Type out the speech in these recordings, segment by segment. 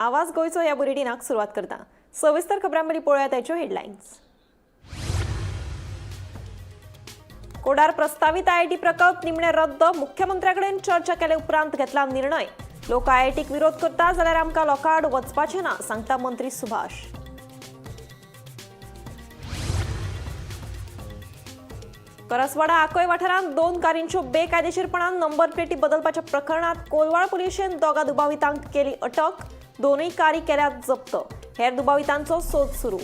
आवाज गोंयचो ह्या बुलेटिनाक सुरवात करता. सविस्तर खबरां पयलीं पळोवया ताच्यो हेडलायन्स. कोडार प्रस्तावित आयआयटी प्रकल्प निमणे रद्द. मुख्यमंत्र्या कडेन चर्चा केले उपरांत घेतला निर्णय. लोक आयआयटीक विरोध करता जाल्यार आमकां लोकां आड वचपाचें ना, सांगता मंत्री सुभाष. करसवाडा आकोय वाठारांत दोन कारींच्यो बेकायदेशीरपणान नंबर प्लेटी बदलपाच्या प्रकरणात कोलवाळ पुलिशेन दोगा दुबावितांक केली अटक. दोनूय कारी केल्यात जप्त. हेर दुबावितांचो सोद सुरू.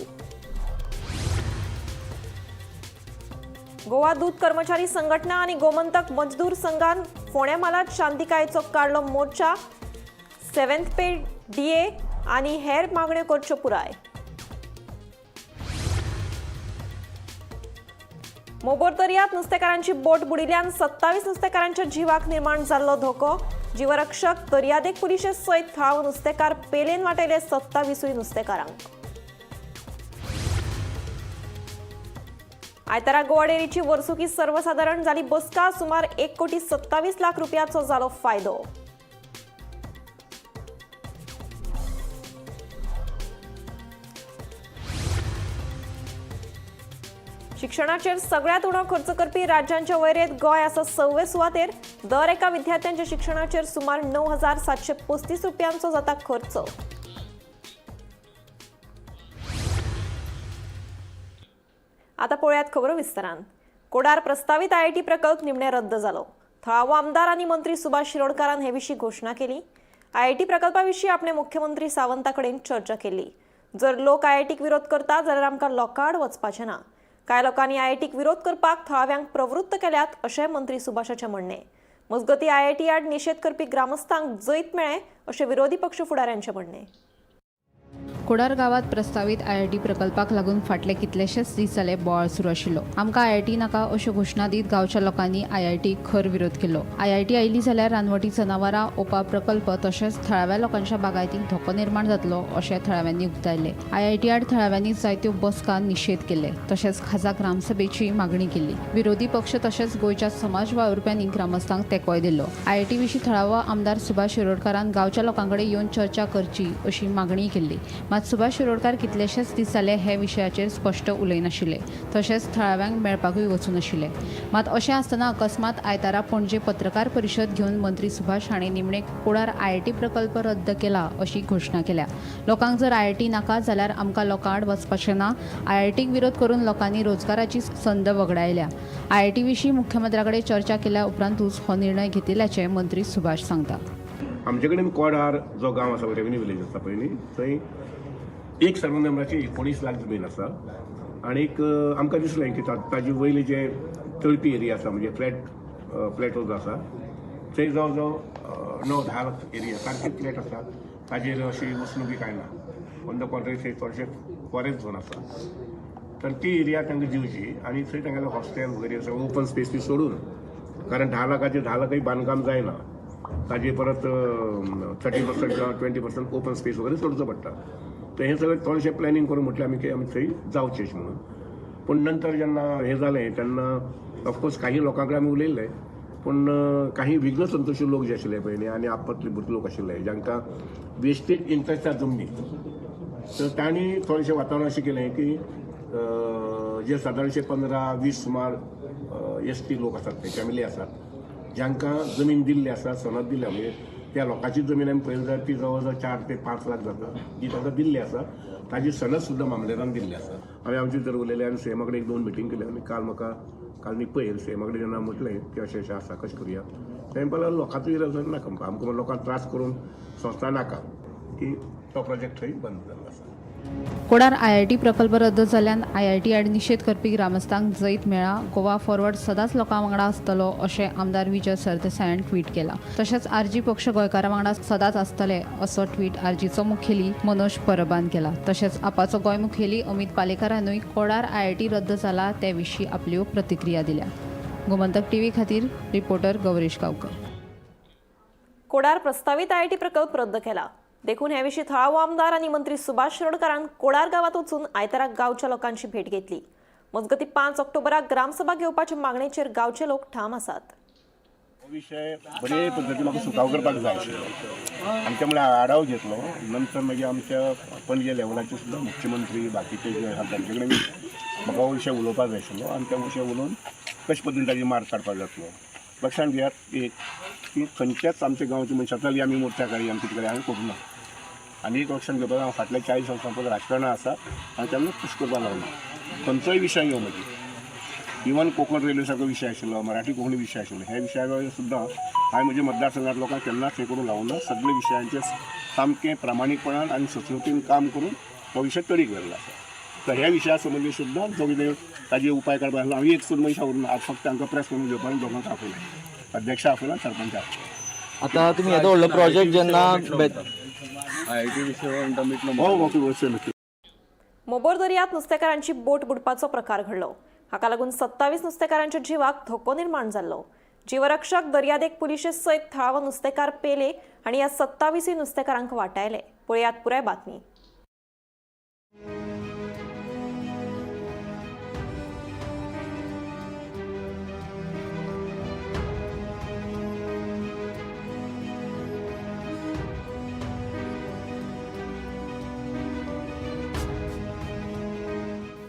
गोवा दूद कर्मचारी संघटना आनी गोमंतक मजदूर संघान फोंड्या म्हालांत शांतिकायेचो काडलो मोर्चा. सेव्हन्थ पे, डीए आनी हेर मागण्यो करच्यो पुराय. मोबोर दर्यांत नुस्तेकारांची बोट बुडिल्ल्यान 27 नुस्तेकारांच्या जिवाक निर्माण जाल्लो धोको. जीवरक्षक, दर्यादेग पुलिशे सयत थळावो नुस्तेकार पेलेन वाटयले 27 नुस्तेकारांक. आयतारा गोवा डेअरीची वर्सुकी सर्वसादारण जाली बसका. सुमार 1 कोटी 27 लाख रुपयाचो जालो फायदो. शिक्षणाचेर सगळ्यांत उणो खर्च करपी राज्यांच्या वळेरेंत गोंय आसा सव्वे सुवातेर. दर एका विद्यार्थ्यांच्या शिक्षणाचेर सुमार 9735 रुपयांचो जाता खर्च. आता पळोवयात खबरो विस्तारान. कोडार प्रस्तावित आयआयटी प्रकल्प निमणे रद्द जालो. थळावो आमदार आनी मंत्री सुभाष शिरोडकारान हे विशीं घोशणा केली. आयआयटी प्रकल्पा विशीं आपणे मुख्यमंत्री सावंता कडेन चर्चा केली. जर लोक आयआयटीक विरोध करता जाल्यार आमकां लोकां आड वचपाचें ना. कांय लोकांनी आयआयटीक विरोध करपाक थळाव्यांक प्रवृत्त केल्यात अशें मंत्री सुभाषाचें म्हणणें. मजगतीं, आयआयटी आड निशेध करपी ग्रामस्थांक जैत मेळ्ळें अशें विरोधी पक्ष फुडाऱ्यांचें म्हणणें. कोडार गांवांत प्रस्तावीत आयआयटी प्रकल्पाक लागून फाटले कितलेशेच दीस जाले बोवाळ सुरू आशिल्लो. आमकां आयआयटी नाका अश्यो घोशणा दीत गांवच्या लोकांनी आयआयटीक खर विरोध केलो. आयआयटी आयली जाल्यार रानवटी जनावरां, ओपा प्रकल्प तशेंच थळाव्या लोकांच्या बागायतीक धोको निर्माण जातलो अशें थळाव्यांनी उक्तायलें. आयआयटी आड थळाव्यांनी जायत्यो बसका निशेध केले तशेंच खासा ग्रामसभेची मागणी केली. विरोधी पक्ष तशेंच गोंयच्या समाज वावुरप्यांनी ग्रामस्थांक तेंकोय दिलो. आयआयटी विशीं थळावो आमदार सुभाष शिरोडकारान गांवच्या लोकां कडेन येवन चर्चा करची अशी मागणी केल्ली. मात सुभाष शिरोडकार कितलेशेच दीस जाले हे विशयाचेर स्पश्ट उलयनाशिल्ले तशेंच थळाव्यांक मेळपाकूय वचूनाशिल्ले. मात अशें आसतना अकस्मात आयतारा पणजे पत्रकार परिशद घेवन मंत्री सुभाष हांणी निमणे कोडार आयआयटी प्रकल्प रद्द केला अशी घोशणा केल्या. लोकांक जर आयआयटी नाका जाल्यार आमकां लोकां आड वचपाचें ना. आयआयटीक विरोध करून लोकांनी रोजगाराची संद वगडायल्या. आयआयटी विशीं मुख्यमंत्र्या कडेन चर्चा केल्या उपरांतूच हो निर्णय घेतिल्ल्याचें मंत्री सुभाष सांगता. आमचे कडेन कोडार जो गांव आसा, रेवेन्यू विलेज आसा पळय न्ही, थंय एक सर्वे नंबराची 19 लाख जमीन आसा आनीक आमकां दिसलें की ताजी वयली जे तळपी एरिया आसा, म्हणजे फ्लॅट जो आसा, थंय जवळ जवळ 9-10 लाख एरिया सारकी फ्लॅट आसा. ताजेर अशी वसणुकी कांय ना. ऑन the contrary, थंय चडशे फॉरेस्ट झोन आसा. तर ती एरिया तांकां दिवची आनी थंय तांगेलें हॉस्टेल वगैरे सगळें ओपन स्पेस ती सोडून, कारण 10 लाखाचेर 10 लाखय बांदकाम जायना. ताजे परत 30% किंवा 20% ओपन स्पेस वगैरे सोडचो पडटा. तर हें सगळें थोडेशें प्लॅनिंग करून म्हटलें आमी की आमी थंय जावचें अशें म्हणून. पूण नंतर जेन्ना हें जालें तेन्ना ऑफकोर्स काही लोकां कडेन आमी उलयल्ले, पूण काही विघ्न संतोशी लोक जे आशिल्ले पळय न्ही आनी आपत्ले लोक आशिल्ले जांकां वेस्टेज इंट्रस्ट आसा जमनीत, तर तांणी थोडेशें वातावरण अशें केलें की जे सादारणशे 15-20 सुमार एस टी लोक आसात, ते फॅमिली आसात, जांकां जमीन दिल्ली आसा, सनद दिल्या, म्हणजे त्या लोकांची जमीन आमी पळयली जाल्यार ती जवळ जवळ 4 ते 5 लाख जाता, जी तांकां दिल्ली आसा. ताजी सनद सुद्दां मामलेदारान दिल्ली आसा. हांवें आमचे भितर उलयले आनी सीएमा कडेन एक दोन मिटींग केल्यो. आनी काल म्हाका काल न्ही पयर सीएमा कडेन जेन्ना म्हटलें की अशें अशें आसा, कशें करुया, तेणें म्हणलें लोकांचो विरोध नाका आमकां, आमकां लोकांक त्रास करून संस्था नाका, की तो प्रोजेक्ट थंय बंद जाल्लो आसा. कोडार आयआयटी प्रकल्प रद्द जाल्ल्यान आयआयटी आड निशेध करपी ग्रामस्थांक जैत मेळ्ळा. गोवा फॉरवर्ड सदांच लोकां वांगडा आसतलो अशें आमदार विजय सरदेसायान ट्वीट केला. तशेंच आरजी पक्ष गोंयकारां वांगडा सदांच आसतले असो ट्वीट आरजीचो मुखेली मनोज परबान केला. तशेंच आपाचो गोंय मुखेली अमित पालेकारानूय कोडार आयआयटी रद्द जाला ते विशीं आपल्यो प्रतिक्रिया दिल्या. गोमंतक टीव्ही खातीर रिपोर्टर गौरीश गांवकर. कोडार प्रस्तावित आयआयटी प्रकल्प रद्द केला देखून हे विशीं थळावो आमदार आनी मंत्री सुभाष शिरोडकारान कोडार गांवात वचून आयताराक गांवच्या लोकांची भेट घेतली. मजगतीं, 5 ऑक्टोबराक ग्रामसभा घेवपाच्या मागणेचेर गांवचे लोक ठाम आसात. हो विशय बरे पद्दतीन म्हाका सुटावो करपाक जाय आशिल्लो. आमच्या म्हळ्यार आढाव घेतलो. नंतर मागीर आमच्या पणजे लेवलाचे सुद्दां मुख्यमंत्री, बाकीचे जे आसा तांचे कडेन म्हाका हो विशय उलोवपाक जाय आशिल्लो आनी त्या विशय उलोवन कशे पद्दतीन ताजी मार्ग काडपाक जातलो. लक्षांत घेयात एक की खंयच्याच आमच्या गांवच्या मनशां चल आमी मोर्चा काडया, आमी कितें करूया, हांवें करूं ना. आनी एक लक्षांत घेवपाक, हांव फाटल्या 40 वर्सां पसून राजकारणां आसा आनी तेन्ना कशें करपाक लागना. खंयचोय विशय येवं, मागीर इवन कोंकण रेल्वे सारको विशय आशिल्लो, मराठी कोंकणी विशय आशिल्लो, ह्या विशया सुद्दां हांवें म्हज्या मतदारसंघात लोकांक केन्नाच हें करूंक लावना. सगळे विशयांचेर सामकें प्रामाणीकपणान आनी संस्कृतीन काम करून तो विशय तडीक व्हेल्लो आसा. तर ह्या विशया संबंदी सुद्दां जो कितें ताजे उपाय काडपाक आसलो, हांव एक सुद्दां मनशां उरना. आज फक्त तांकां प्रेस करून घेवपाक आनी दोगांक आपयलें, अध्यक्ष आपयला, सरपंच आपयला. आता तुम्ही येदो व्हडलो प्रोजेक्ट जेन्ना आयआयटी विशय म्हणटा मिटलो. हो, ओके, नक्की. मोबोर दर्यांत नुस्तेकारांची बोट बुडपाचो प्रकार घडलो. हाका लागून 27 नुस्तेकारांच्या जिवाक धोको निर्माण जाल्लो. जीवरक्षक, दर्यादेग पुलिशे सयत थळावो नुस्तेकार पेले आनी ह्या 27 नुस्तेकारांक वाटायले. पळयात पुराय बातमी.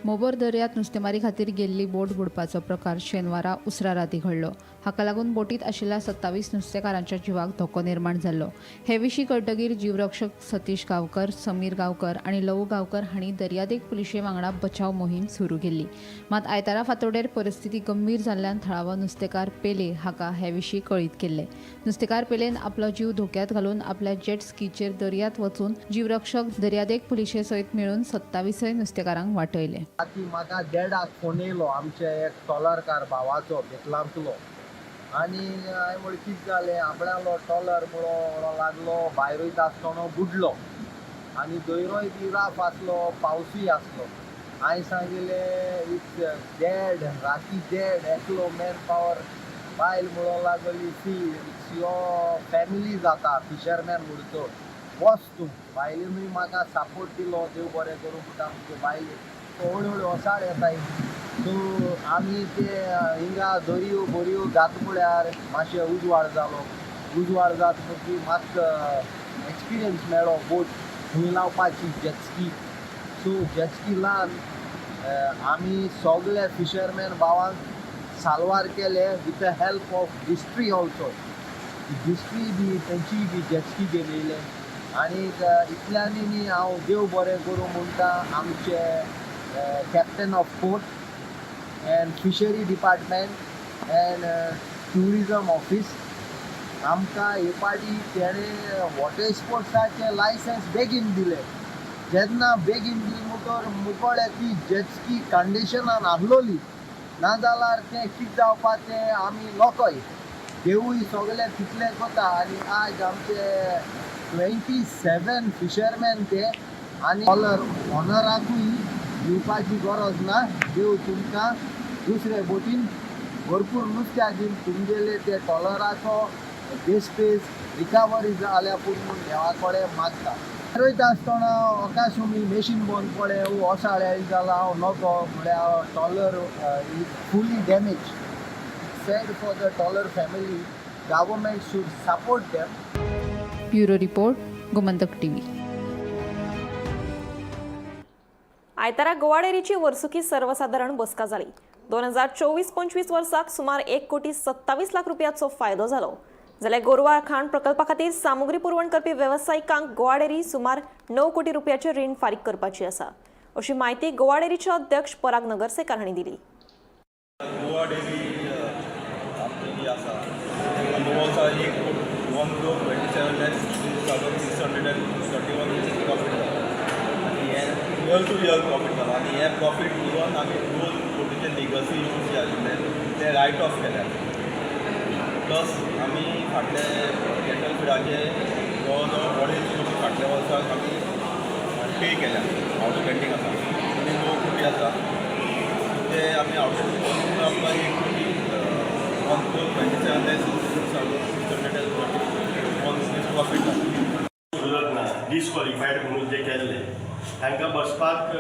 मोबोर दर्यांत नुस्तेमारी खातीर गेल्ली बोट बुडपाचो प्रकार शेनवारा उसरा राती घडलो. हाका लागून बोटीत आशिल्ल्या 27 नुस्तेकारांच्या जिवाक धोको निर्माण जाल्लो. हे विशीं कळटकीर जीवरक्षक सतीश गांवकर, समीर गांवकर आनी लवू गांवकर हांणी दर्यादेग पुलिशे वांगडा बचाव मोहीम सुरू केल्ली. मात आयतारा फांतोडेर परिस्थिती गंभीर जाल्ल्यान थळावो नुस्तेकार पेले हाका हे विशीं कळीत केल्लें. नुस्तेकार पेलेन आपलो जीव धोक्यांत घालून आपल्या जेट स्कीचेर दर्यांत वचून जीवरक्षक, दर्यादेग पुलिशे सयत मेळून 27 नुस्तेकारांक वाटयले. राती म्हाका देडाक फोन येयलो आमचे एक ट्रॉलरकार भावाचो बेतलांतलो. आनी हांवें म्हणलें कितें जालें? आपणालो ट्रॉलर म्हणो लागलो भायर वयता आसतना बुडलो आनी दर्योय बी राफ आसलो, पावसूय आसलो. हांवें सांगिल्लें it's देड राती देड, एकलो मॅन पावर. बायल म्हणूंक लागली, सी, it's your family जाता फिशरमॅन म्हणचो, वच तूं. बायलेनूय म्हाका सपोर्ट दिलो. देव बरें करूं पुता आमचे बायले. हळू हळू वसाड येताय, सो आमी ते हिंगा दर्यो बोरयो जाता म्हळ्यार मातशें उजवाड जालो. उजवाड जाता म्हणटकीर मातसो एक्सपिरियन्स मेळ्ळो बोट खंय लावपाची, जेटस्की. सो जेटस्की लावन आमी सगळे फिशरमॅन भावांक साल्वार केले with the help of district also. District बी तेंचीय बी जेटस्की घेवन येयले. आनी इतल्यांनी न्ही, हांव देव बरें करूं म्हणटा आमचे captain of port and fishery department and tourism office. आमकां हे पाटी तेणें वॉटर स्पोर्ट्साचें लायसन्स बेगीन दिलें. जेन्ना बेगीन दिलें म्हणटर मुकोळे ती जेटस्की कंडिशनान आहलोली, नाजाल्यार तें कितें जावपा तें आमी नकळय. देवूय सगळें तितलें कोता. आनी आज आमचे 27 फिशरमॅन ते आनी ट्रॉलर ऑनराकूय दिवपाची गरज ना. देव तुमकां दुसरे बोटीन भरपूर नुस्त्या दीन. तुमगेले ते ट्रॉलराचो देस्पेज रिकवरी जाल्या पूण म्हूण देवा कडेन मागता. रोयता आसतना अकाशमी मेशीन बंद पडलें, ओसाळ जाला, हांव नको म्हळ्यार trawler is fully damage. Sad for the trawler family. Government should support them. Bureau report, Gomantak TV. आयतारा गोवा डेअरीची वर्सुकी सर्वसाधारण बसका जाली. 2024-25 वर्साक सुमार 1 कोटी 27 लाख रुपयाचो फायदो जालो. जाल्यार गोरवां खाण प्रकल्पा खातीर सामुग्री पुरवण करपी वेवसायिकांक गोवा डेअरी सुमार 9 कोटी रुपयाचे रीण फारीक करपाची आसा, अशी म्हायती गोवा डेअरीचे अध्यक्ष पराग नगरसेकार हांणी दिली. गोवा डेअरी आमची जी आसा, तांकां वर्सा एक 1 crore 27 lakh 6,631 rupees profit जाला आनी हें इयर टू इयर प्रॉफीट जाला. आनी हें प्रॉफीट इवन आमी 2 कोटीचे लिगसी इश्यूज जे आशिल्ले ते रायट ऑफ केल्यात. प्लस आमी फाटले कॅटल फिडाचे जवळ जवळ 2.5 कोटी फाटल्या वर्साक आमी पे केल्या, आवटस्टँडींग आसा. आनी 9 कोटी आसा ते आमी आउटस्टँडींग. आमकां 1 कोटी 1 crore 27 lakh 6,631 rupees profit जाता. उरत ना. डिस्क्वॉलिफायड म्हणून जे केल्ले तांकां बसपाक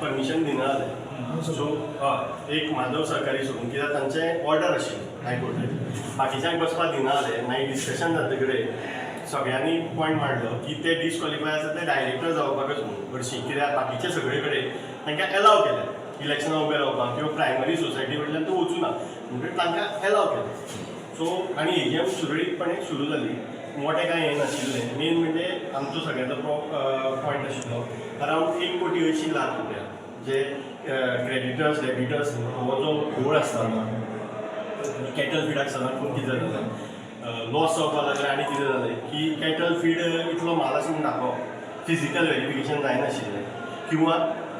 परमिशन दिना जालें. सो हय, एक माधव सरकारी सोडून, कित्याक तांचें ऑर्डर आशिल्लें हायकोर्टाची. बाकीच्यांक बसपाक दिना जालें. मागीर डिस्कशन जातकीर सगळ्यांनी पॉयंट मांडलो की ते डिस्क्वॉलिफाय आसा ते डायरेक्टर जावपाकच म्हणून हरशीं, कित्याक बाकीचे सगळे कडेन तांकां एलाव केलें इलेक्शनाक उबे रावपाक किंवा प्रायमरी सोसायटी कडल्यान तो वचूना म्हणटकीर तांकां एलाव केलें. सो आनी एजीएम सुरळीतपणे सुरू जाली, मोठें कांय हें नाशिल्लें. मेन म्हणजे आमचो सगळ्यांचो पॉयंट आशिल्लो अरावंड 1 कोटी 80 लाख रुपया जे क्रेडिटर्स डेबिटर्स हो जो घोळ आसतालो, कॅटल फिडाक सदांच खूब कितें जातालें, लॉस जावपाक लागलें. आनी कितें जालें की कॅटल फीड इतलो म्हाल आसा म्हूण दाखोवप, फिजिकल वेरिफिकेशन जायनाशिल्लें किंवा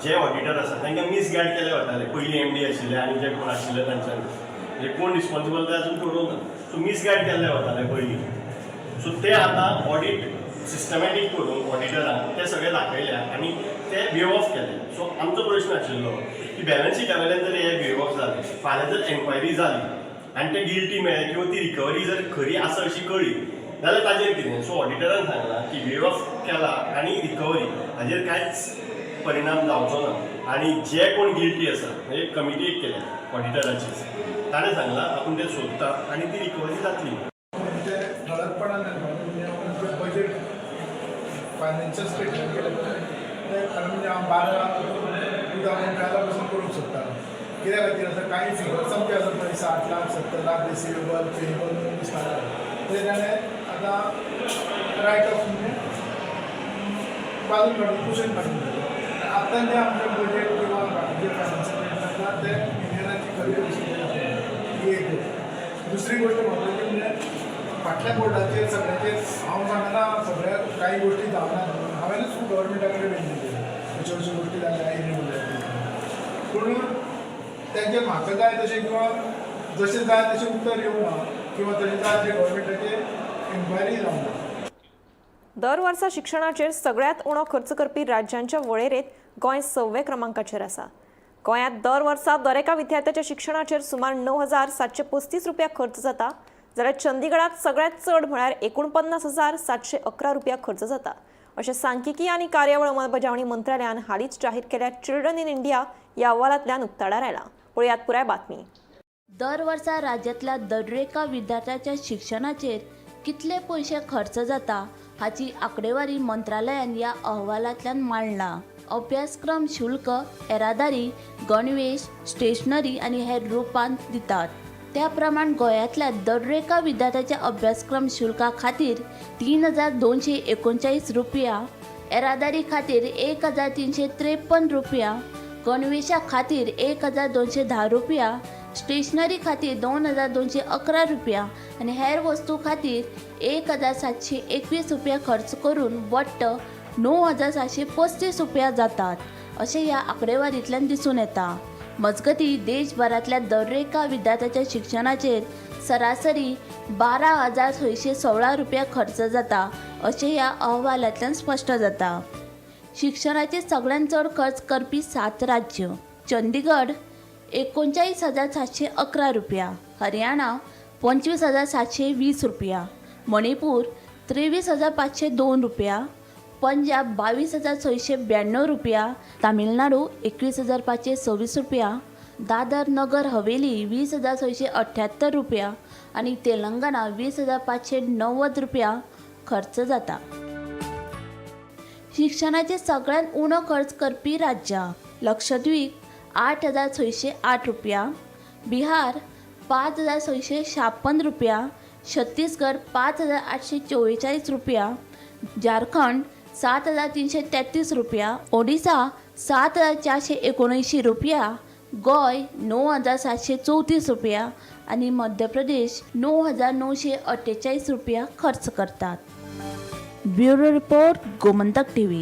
जे ऑडिटर आसा तांकां मिसगायड केले वताले. पयलीं एमडी आशिल्ले आनी जे कोण आशिल्ले तांच्यानी, म्हणजे कोण रिस्पॉन्सिबल ते अजून करूंक ना, सो मिसगायड केल्ले वताले पयलीं. सो ते आतां ऑडीट सिस्टमॅटीक करून ऑडिटरान ते सगळे दाखयले आनी ते वेव ऑफ केले. सो आमचो प्रश्न आशिल्लो की बॅलन्स शिटा वयल्यान जर हे वेव ऑफ जाले, फाल्यां जर एन्क्वायरी जाली आनी ते गिल्टी मेळ्ळे किंवा ती रिकवरी जर खरी आसा अशी कळ्ळी जाल्यार ताजेर कितें? सो ऑडिटरान सांगलां की वेव ऑफ केला आनी रिकवरी हाजेर कांयच परिणाम जावचो ना आनी जे कोण गिल्टी आसा, म्हणजे कमिटी एक केल्या ऑडिटराची, ताणें सांगलां आपूण ते सोदता आनी ती रिकवरी जातली. म्हणजे ठळकपणान म्हणजे आमचें बजेट फायनान्शियल स्टेटमेंट केलें तें खरें म्हणजे हांव 12 2012 पसून करूंक शकता. कित्या खातीर आसा, कांय फिगर्स आमचे आसा पळय, 60 लाख, 70 लाख रिसिवेबल पेएबल म्हणून दिसता, ते ताणें आतां रायट ऑफ, म्हणजे बाजून काडून, कुशीन काडून दवरलें. आतां जें आमचें बजेट किंवा बाकीचे फायनान्शियल स्टेटमेंट आसा ते युनियनाची खरी परिस्थिती आसा, ही एक गोश्ट. दुसरी गोश्ट म्हत्वाची म्हणजे फाटल्या बोर्डाचेर सगळ्याचेर, हांव सांगना सगळ्या कांय गोश्टी जावना म्हणून, हांवेंनूच खूब गव्हर्मेंटा कडेन विनंती केली, अश्यो अश्यो गोश्टी जाल्या इरेगुलर, पूण तेंचेर म्हाका जाय तशें किंवा जशें जाय तशें उत्तर येवना किंवा तशें जाय तशें गव्हर्मेंटाचेर एन्क्वायरी जावना. दर वर्सा शिक्षणाचेर सगळ्यांत उणो खर्च करपी राज्यांच्या वळेरेंत गोंय सव्वे क्रमांकाचेर आसा. गोंयांत दर वर्सा दरेका विद्यार्थ्याच्या शिक्षणाचेर सुमार 9735 रुपया खर्च जाता, जाल्यार चंदीगडात सगळ्यांत चड म्हळ्यार 49,711 रुपया खर्च जाता, अशें सांख्यिकी आनी कार्यावळ अंमलबजावणी मंत्रालयान हालींच जाहीर केल्या चिल्ड्रन इन इंडिया ह्या अहवालांतल्यान उक्ताडार आयलां. पळयात पुराय बातमी. दर वर्सा राज्यांतल्या दरेका विद्यार्थ्याच्या शिक्षणाचेर कितले पयशे खर्च जाता हाची आंकडेवारी मंत्रालयान ह्या अहवालांतल्यान मांडला. अभ्यासक्रम शुल्क, येरादारी, गणवेश, स्टेशनरी आनी हेर रुपांत दितात. त्या प्रमाण गोंयांतल्या दरेका विद्यार्थ्याच्या अभ्यासक्रम शुल्का खातीर 3239 रुपया, येरादारी खातीर 1353 रुपया, गणवेशा खातीर 1210 रुपया, स्टेशनरी खातीर 2211 रुपया आनी हेर वस्तू खातीर 1721 रुपया खर्च करून वट्ट 9735 रुपया जातात अशें ह्या आंकडेवारींतल्यान दिसून येता. मजगतीं, देशभरांतल्या दरेका विद्यार्थ्याच्या शिक्षणाचेर सरासरी 12,616 रुपया खर्च जाता अशें ह्या अहवालांतल्यान स्पश्ट जाता. शिक्षणाचेर सगळ्यांत चड खर्च करपी सात राज्य: चंदीगड 39,711 रुपया, हरियाणा 25,720 रुपया, मणिपूर 23,502 रुपया, पंजाब 22,692 रुपया, तामिळनाडू 21,526 रुपया, दादर नगर हवेली 20,678 रुपया आनी तेलंगणा 20,590 रुपया खर्च जाता. शिक्षणाचेर सगळ्यांत उणो खर्च करपी राज्यां: लक्षद्वीप 8608 रुपया, बिहार 5656 रुपया, छत्तीसगड 5844 रुपया, झारखंड 7333 रुपया, ओडिसा 7479 रुपया, गोंय 9734 रुपया आनी मध्य प्रदेश 9948 रुपया खर्च करतात. Bureau report, Gomantak TV.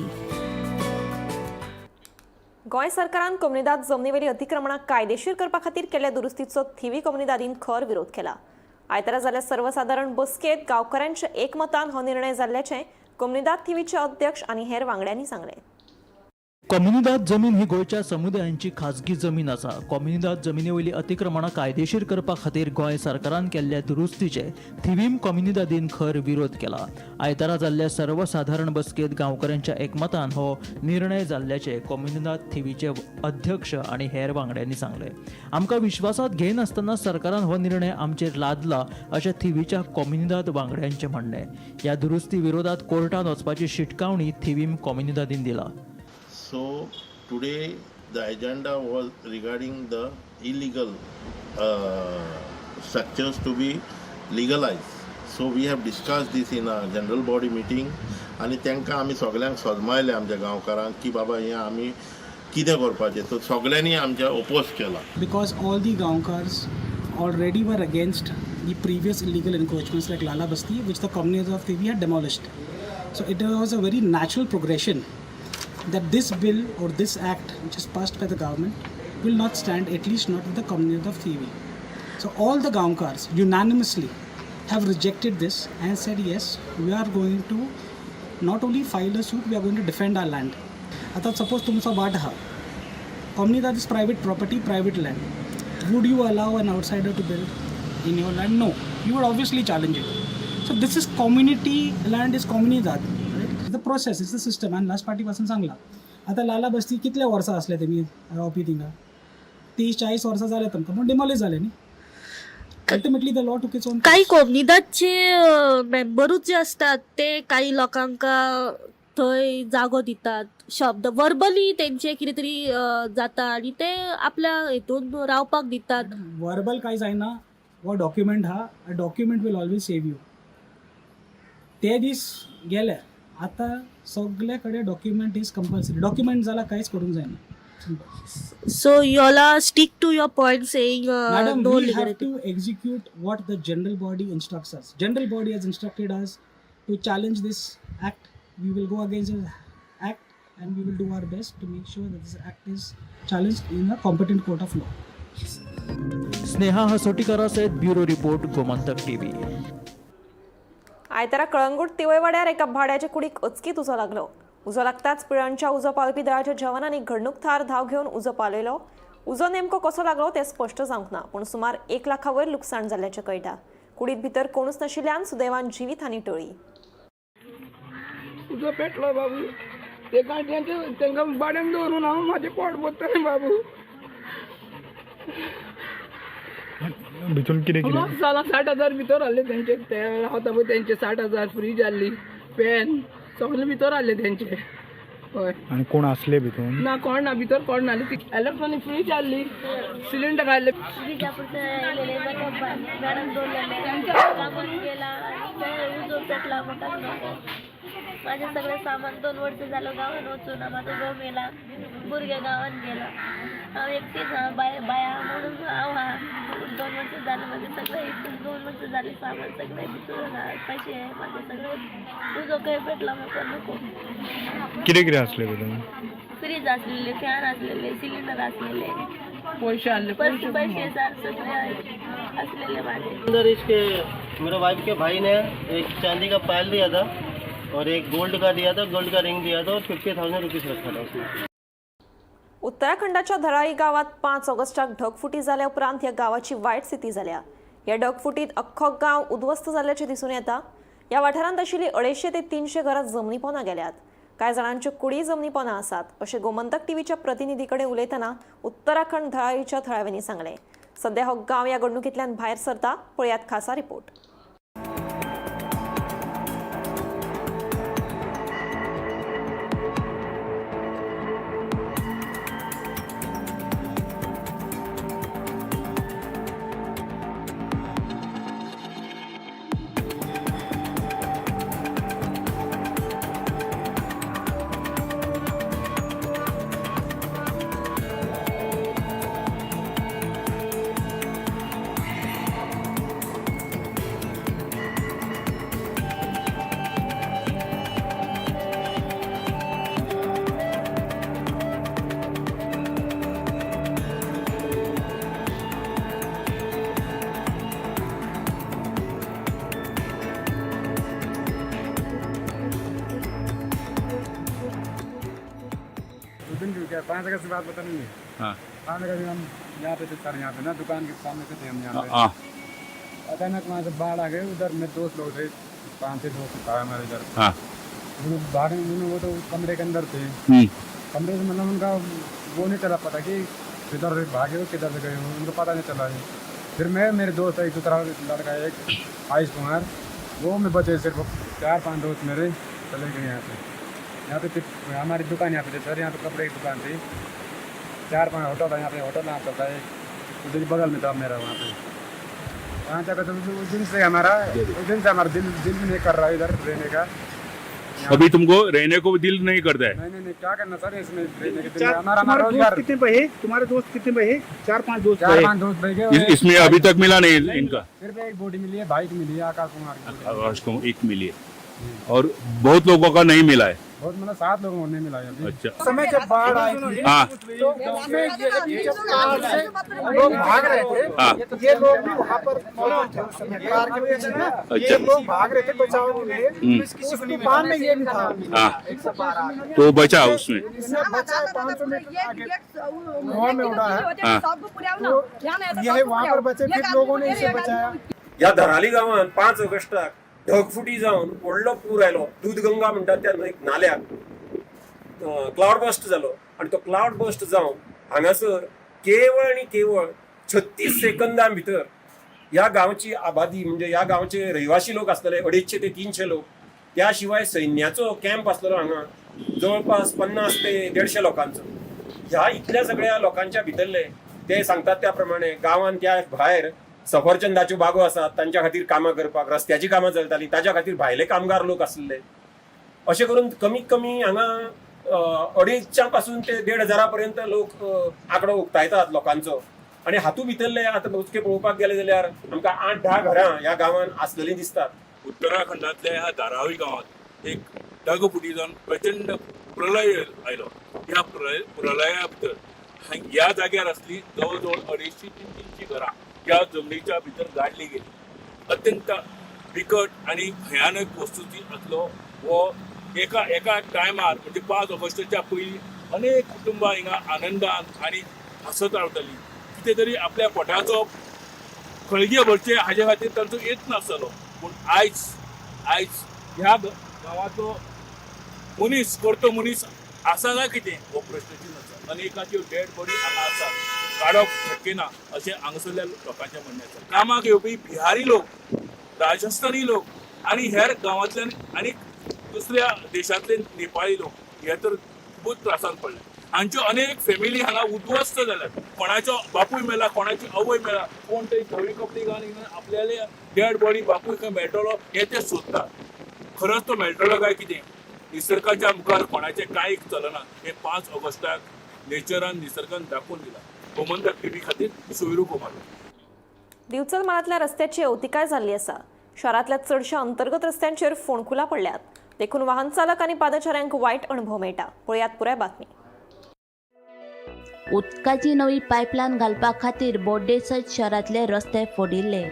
Goa सरकारान कोमुनिदाद जमनीवेली अतिक्रमणां कायदेशीर करपा खातीर केल्ल्या दुरुस्तीचो थिवी कोमुनिदादीन खर विरोध केला. आयतारा जाल्ल्या सर्वसादारण बसकेंत गांवकारांच्या एकमतान हो निर्णय जाल्ल्याचें कोमुनिदाद थिवीचे अध्यक्ष आनी हेर वांगड्यांनी सांगलें. कोमुनिदाद जमीन ही गोंयच्या समुदायांची खाजगी जमीन आसा. कोमुनिदाद जमिनी वयली अतिक्रमणां कायदेशीर करपा खातीर गोंय सरकारान केल्ल्या दुरुस्तीचे थिवीम कोमुनिदादीन खर विरोध केला. आयतारा जाल्ल्या सर्वसाधारण बसकेंत गांवकऱ्यांच्या एकमतान हो निर्णय जाल्ल्याचे कोमुनिदाद थिवीचे अध्यक्ष आनी हेर वांगड्यांनी सांगलें. आमकां विश्वासात घेयनासतना सरकारान हो निर्णय आमचेर लादला अशें थिवीच्या कोमुनिदाद वांगड्यांचें म्हणणें. ह्या दुरुस्ती विरोधात कोर्टात वचपाची शिटकावणी थिवीम कोमुनिदादीन दिला. So today the agenda was regarding the illegal structures to be legalized. So we have discussed this in a general body meeting आनी तांकां आमी सगल्यांक सजमायलें आमच्या गांवकारांक की बाबा हें आमी कितें करपाचें, सो सगल्यांनी आमच्या ओपोज केला. Because all the Gaonkars already were against the previous illegal encroachments like Lala Basti, which the communities of Thivi had demolished. So it was a very natural progression that this bill or this act, which is passed by the government, will not stand, at least not with the community of Thivi. So all the Gaonkars unanimously have rejected this and said, yes, we are going to not only file a suit, we are going to defend our land. आता suppose तुमचा वाट हा Comunidad is private property, private land. Would you allow an outsider to build in your land? No. You would obviously challenge it. So this is community land is comunidad. Right? The process is the system. And last party पासून सांगला. आता लाला बस्ती कितल्या वर्सां असले तेमी रावपी थिंगा 30-40 वर्सां जाले तांकां, पूण डिमॉलिश जाले न्ही. Ultimately the law took its own. काही कोमनिदादचे मेंबरूच जे असतात ते काही लोकांक थंय जागो दितात, शब्द वर्बली तेंचे कितें तरी जाता आनी ते आपल्या हितून रावपाक दितात. वर्बल काय जायना, हो डॉक्युमेंट हा, document will always save you. ते दीस गेले, आता सगळे कडेन डॉक्युमेंट is compulsory. Document जाला कांयच करूंक जायना. So you all stick to your point saying madam, no we have legality. To execute what the general body instructs us. General body has instructed us to challenge this act. We will go against this act and we will do our best to make sure that this act is challenged in a competent court of law. Sneha हसोटीकरा सयत bureau report, Gomantak TV. आयतारा कळंगूट तिवयवाड्यार एका भाड्याच्या कुडीक अचकीत उजो लागलो. उजो लागताच पिळणच्या उजो पालोवपी दळाच्या जवानांनी घडणूक थळार धांव घेवन उजो पालयलो. उजो नेमको कसो लागलो तें स्पश्ट जावंक ना, पूण सुमार 1 लाखा वयर लुकसाण जाल्ल्याचें कळटा. कुडीत भितर कोणूच नाशिल्ल्यान सुदैवान जिवीत हानी टळ्ळी. उजो पेटलो बाबू, ते गाडयांचे तांकां भाड्यान दवरून हांव म्हाजें पोट भरतलें बाबू. भितून कितें कितें लॉस जाला, 60,000 भितर आहले तेंचे, ते रावता पळय तेंचे 60,000, फ्रीज आहली, फॅन सगळे भितर आहले तेंचे. हय. आनी कोण आसले भितून? ना, कोण ना भितर, कोण ना. इलेक्ट्रॉनीक फ्रीज आहली, सिलिंडर आहले. गेला आणि उजो पेटला म्हाका नको. माझे सगळे सामान 2 वर्ष झालं गावान वचून, माझो घोव मेला, भुरगे गावान गेला, हांव एकटीच हा बाय बाया म्हणून हांव हा. 2 वर्ष झालं माझे सगळे इथून 2 वर्ष झाले सामान सगळे भितर हा, पैसे माझे सगळे उजो खंय पेटला म्हाका नको. कितें कितें आसलें भितून? फ्रीज असलेले, फॅन असलेले, सिलिंडर असलेले, पयशे आहले. पैसे पैसे सगळे असलेले माझे. अंदर इसके मेरे वाइफ के भाई ने एक चांदी का पायल दिया था और एक गोल्ड का दिया था, गोल्ड का रिंग दिया था और 50,000 रुपीज़ रखा था उसमें. उत्तराखंडाच्या धराई गावात 5 ऑगस्टाक ढगफुटी जाल्या उपरांत ह्या गावाची वायट स्थिती जाल्या. ह्या ढगफुटीत अख्खो गांव उद्ध्वस्त जाल्ल्याचें दिसून येता. ह्या वाठारांत आशिल्ली 250 ते 300 घरां जमनी पोंदा गेल्यात. कांय जाणांच्यो कुडी जमनी पोंदा आसात अशें गोमंतक टीव्हीच्या प्रतिनिधी कडेन उलयतना उत्तराखंड धराईच्या थळाव्यांनी सांगलें. सध्या हो गांव ह्या घडणुकींतल्यान भायर सरता. पळयात खासा रिपोर्ट. दिन की क्या, 5 अगस्त की बात पता नहीं है। हाँ। 5 अगस्त हम यहाँ पे थे सर, यहाँ पे ना दुकान के सामने से थे हम यहाँ पे। अचानक वहाँ से बाढ़ आ गए। उधर मेरे दोस्त लोग थे, पाँच छः दोस्त था हमारे इधर। वो भागने उन्होंने, वो तो कमरे के अंदर थे। कमरे से मतलब उनका वो नहीं चला पता कि किधर से भागे हो, किधर से गए हो, उनको पता नहीं चला है। फिर मैं, मेरे दोस्त, एक दूसरा लड़का, एक आयुष कुमार, वो में बचे सिर्फ। चार पांच दोस्त मेरे चले गए यहाँ से। यहाँ पे फिर हमारी दुकान यहाँ पे थी सर, यहाँ पे कपड़े की दुकान थी। चार पाँच होटल था यहाँ पे, होटल नाम चलता है, उधर बगल में था मेरा वहाँ पे। वहाँ जाकर तो उस दिन से हमारा दिल दिल भी नहीं कर रहा है इधर रहने का। अभी तुमको रहने को भी दिल नहीं करता है? नहीं नहीं, क्या करना सर इसमें रहने के दिल? चार हमारा तुम्हारे दोस्त रोजगार। कितने बहे? तुम्हारे दोस्त कितने बहे? चार पांच दोस्त चार बहे। पांच दोस्त बह गए। इसमें अभी तक मिला नहीं इनका? सिर्फ एक बॉडी मिली है, बाइक मिली है, आकाश कुमार की। आकाश को एक मिली है और बहुत लोगों का नहीं मिला है। बहुत मतलब सात लोगों को नहीं मिला है अभी। समय जब बाढ़ आई थी तो उसमें ये जब कार से लोग भाग रहे थे, ये लोग भी वहाँ पर मौजूद थे उस समय कार के पीछे ना। ये लोग भाग रहे थे बचाव के लिए। उस तूफान में ये भी था। हाँ, तो बचा उसमें? इसमें बचा, 500 मीटर आगे कुआं में उड़ा है। तो यह वहाँ पर बचे, फिर लोगों ने इसे बचाया। ह्या धराली गांवांत 5 ऑगस्टाक ढगफुटी जावन व्हडलो पूर आयलो। दूधगंगा म्हणटात त्या न्हंयक, नाल्याक क्लावड बस्ट जालो आनी तो क्लावड बस्ट जावन हांगासर केवळ आनी केवळ 36 सेकंदां भितर ह्या गांवची आबादी, म्हणजे ह्या गांवचे रहिवासी लोक आसलेले 250 ते 300 लोक, त्या शिवाय सैन्याचो कॅम्प आसलेलो हांगा जवळपास 50 ते 150 लोकांचो, ह्या इतल्या सगळ्या लोकांच्या भितरले ते सांगतात त्या प्रमाणे गांवांत त्या भायर सफरचंदाच्यो बागो आसात, तांच्या खातीर कामां करपाक, रस्त्याची कामां चलतालीं, ताच्या खातीर भायले कामगार लोक आसले। अशें करून कमीत कमी हांगा अडेचच्या पासून ते 1,500 पर्यंत लोक आंकडो उक्तायतात लोकांचो। आनी हातूंत भितरले आतां मोजके पळोवपाक गेले जाल्यार आमकां 8-10 घरां ह्या गांवांत आसलेलीं दिसतात। उत्तराखंडातल्या ह्या धारावी गांवात एक ढगफुटी जावन प्रचंड प्रलय आयलो। ह्या प्रलया भितर ह्या जाग्यार आसली जवळ जवळ 250 300 घरां ह्या जमनीच्या भितर गाडली गेली। अत्यंत बिकट आणि भयानक वस्तुस्थिती आसलो हो। एका एका टायमार, म्हणजे 5 ऑगस्टाच्या पयलीं अनेक कुटुंबां हिंगा आनंदान आनी हांसत रावतालीं। कितें तरी आपल्या पोटाचो खळगे भरचे हाजे खातीर तांचो यत्न आसतालो। पूण आयज आयज ह्या गांवांतलो मनीस करतो मनीस आसा काय कितें हो प्रश्नचिन्ह आसा। अनेकाच्यो डेड बॉडी हांगा आसा, काडप शक्य ना अशें हांगासरल्या लोकांचें म्हणणें आसा। कामाक येवपी बिहारी लोक, राजस्थानी लोक आनी हेर गांवांतल्यान आनी दुसऱ्या देशांतले नेपाळी लोक हे तर खूब त्रासान पडले। हांच्यो अनेक फॅमिली हांगा उद्ध्वस्त जाल्यात। कोणाचो बापूय मेला, कोणाची आवय मेला, कोण तरी धवी कपडे घालून आपल्याले डेड बॉडी बापूय खंय मेळटलो हे ते सोदतात। खरंच तो मेळटलो काय कितें? निसर्गाच्या मुखार कोणाचें कांय चलना हे 5 ऑगस्टाक नेचरान, निसर्गान दाखोवन दिलां। गोमंतक टीव्ही खातीर सोयरू कुमार। दिवचल म्हालांतल्या रस्त्याची अवतिकाय जाल्ली आसा। शारांतल्या चडशा अंतर्गत रस्त्यांचेर फोंडकुलां पडल्यात, देखून वाहन चालक आनी पादचाऱ्यांक वायट अणभव मेळटा। पळयात पुराय बातमी। उदकाची नवी पायपलायन घालपा खातीर बोड्डे सयत शहरांतले रस्ते फोडिल्ले।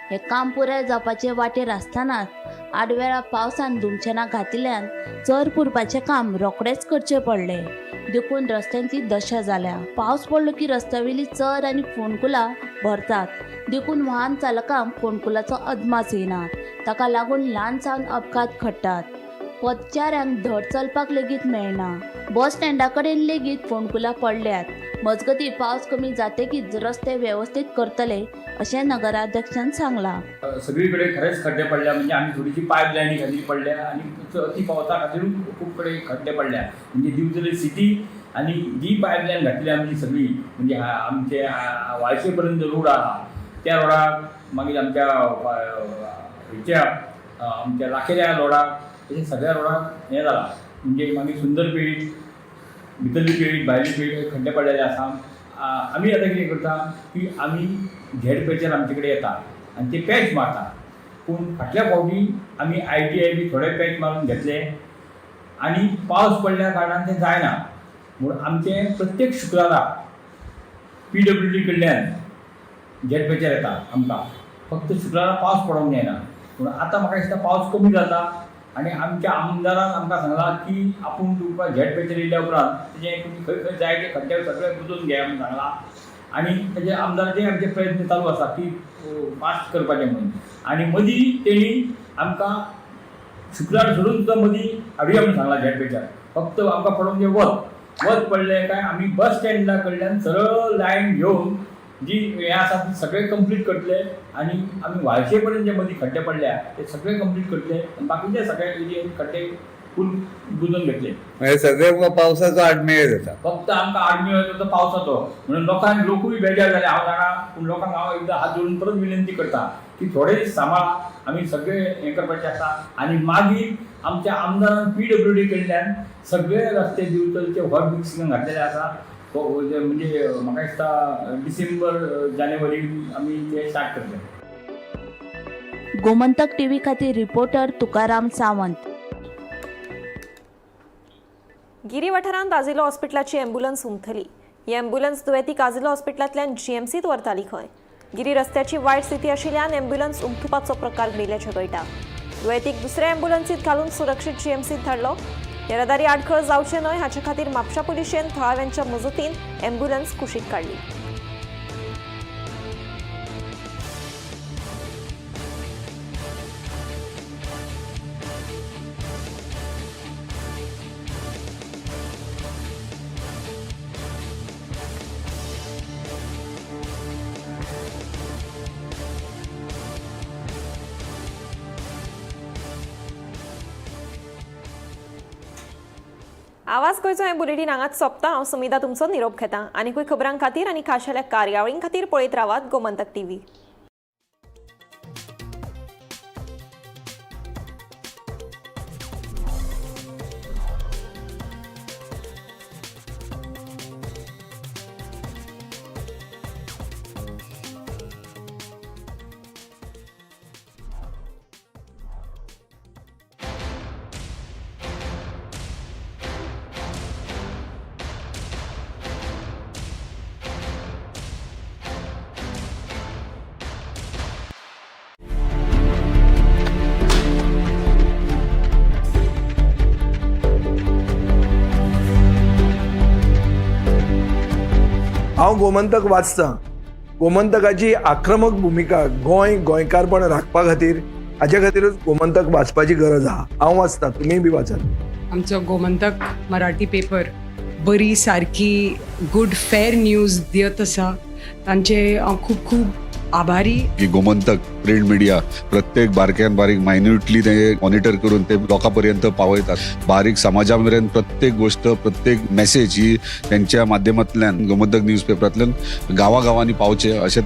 हे काम पुराय जावपाचे वाटेर आसतनाच आडवेळा पावसान धुमशेणां घातिल्ल्यान चर पुरपाचें काम रोखडेंच करचें पडलें, देखून रस्त्यांची दशा जाल्या। पावस पडलो की रस्त्यावेली चर आनी फोंडकुलां भरतात, देखून वाहन चालकांक फोंडकुलाचो अदमास येना। ताका लागून ल्हान सान अपघात घडटात। पथचाऱ्यांक धड चलपाक लेगीत मेळना। बस स्टँडा कडेन लेगीत फोंडकुलां पडल्यात। मजगतीं, पावस कमी जातकीच रस्ते वेवस्थीत करतले अशें नगराध्यक्षान सांगलां। सगळीकडे खरेंच खड्डे पडल्या, म्हणजे आमी थोडीशी पायप लायनी खातीर पडल्या आनी अती पावसा खातीर खूब कडेन खड्डे पडल्या। म्हणजे दिवचले सिटी आनी जी पायपलायन घातली आमची सगळी, म्हणजे आमचे वाळशे पर्यंत रोड आहा त्या रोडाक, मागीर आमच्या हेच्या आमच्या लाखेल्या रोडाक, अशे सगळ्या रोडाक हें जालां। म्हणजे मागीर सुंदर पेठ, भितरली पेठ, भायली पेठ खड्डे पडलेले आसा। आमी आतां कितें करता की आमी झेड पॅचर आमचे कडेन येता आनी ते पॅच मारता। पूण फाटल्या फावटी आमी आयटीआय बी थोडे पॅच मारून घेतले आनी पावस पडल्या कारणान तें जायना म्हूण आमचें प्रत्येक शुक्रारा पीडब्ल्यूडी कडल्यान झेड पॅचर येता आमकां। फक्त शुक्रारा पावस पडोंक जायना। पूण आतां म्हाका दिसता पावस कमी जाता आनी आमच्या आमदारान आमकां सांगलां की आपूण तुमकां झेड पेचर येयल्या उपरांत तेजें तुमी खंय खंय जाय ते खड्डे सगळे बुजोवन घेया म्हणून सांगलां. आनी तेजे आमदाराचे आमचे प्रयत्न चालू आसा की फास्ट करपाचें म्हणून. आनी मदीं तेणी आमकां शुक्रार सोडून सुद्दां मदीं हाडुया म्हणून सांगलां झेड पेचर. फक्त आमकां पडूंक जें वत वत पडलें काय आमी बस स्टँडा कडल्यान सरळ लायन घेवन जी हें आसा ती सगळें कंप्लीट करतले आनी आमी व्हाळशे पर्यंत जे मदीं खड्डे पडल्या ते सगळे कंप्लीट करतले आनी बाकीचे सगळे एरियेन खड्डे फूल बुजोवन घेतले. म्हणजे सगळे पावसाचो आडमेळ जाता. फक्त आमकां आडमेळ येता तो पावसाचो, म्हणून लोकांक लोकूय बेजार जाले हांव जाणा. पूण लोकांक हांव एकदां हात जोडून परत विनंती करता की थोडे दीस सांबाळा, आमी सगळे हें करपाचें आसा. आनी मागीर आमच्या आमदारान PWD कडल्यान सगळे रस्ते दिवचलचे हॉट मिक्सिंगाक घातलेले आसा. म्हणजे म्हाका दिसता डिसेंबर जानेवारी आमी ते स्टार्ट करतले. गोमंतक टीव्ही खातीर रिपोर्टर तुकाराम सावंत. गिरी वाठारांत आजिलो हॉस्पिटलाची ॲम्ब्युलन्स उमथली. ही ॲम्ब्युलन्स दुयेंतीक आजिलो हॉस्पिटलांतल्यान जीएमसीत व्हरताली खंय. गिरी रस्त्याची वायट स्थिती आशिल्ल्यान ॲम्ब्युलन्स उमथुपाचो प्रकार घडिल्ल्याचें कळटा. दुयेंतीक दुसऱ्या ॲम्ब्युलन्सीत घालून सुरक्षीत जीएमसीत धाडलो. येरादारी आडखळ जावचें न्हय हाचे खातीर म्हापशा पुलिशेन थळाव्यांच्या मजतीन ॲम्ब्युलन्स कुशीक काडली. आवाज गोंयचो हें बुलेटीन हांगाच सोंपता. हांव सुमिता तुमचो निरोप घेता. आनीकूय खबरां खातीर आनी खाशेल्या कार्यावळीं खातीर पळयत रावात गोमंतक टीव्ही. हांव गोमंतक वाचतां. गोमंतकाची आक्रमक भुमिका गोंय गोंयकारपण राखपा खातीर हाजे खातीरूच गोमंतक वाचपाची गरज आहा. हांव वाचतां, तुमीय बी वाचात. आमचो गोमंतक मराठी पेपर बरी सारकी गुड फेर न्यूज दियत आसा, तांचे हांव खूब खूब आभारी. की गोमंतक प्रिंट मिडिया प्रत्येक बारक्यान बारीक मायन्युटली ते मॉनिटर करून ते लोकां पर्यंत पावयतात. बारीक समाजा मेरेन प्रत्येक गोष्ट, प्रत्येक मेसेज ही त्यांच्या माध्यमांतल्यान गोमंतक न्यूज पेपरांतल्यान गांवागांवांनी पावचे अशें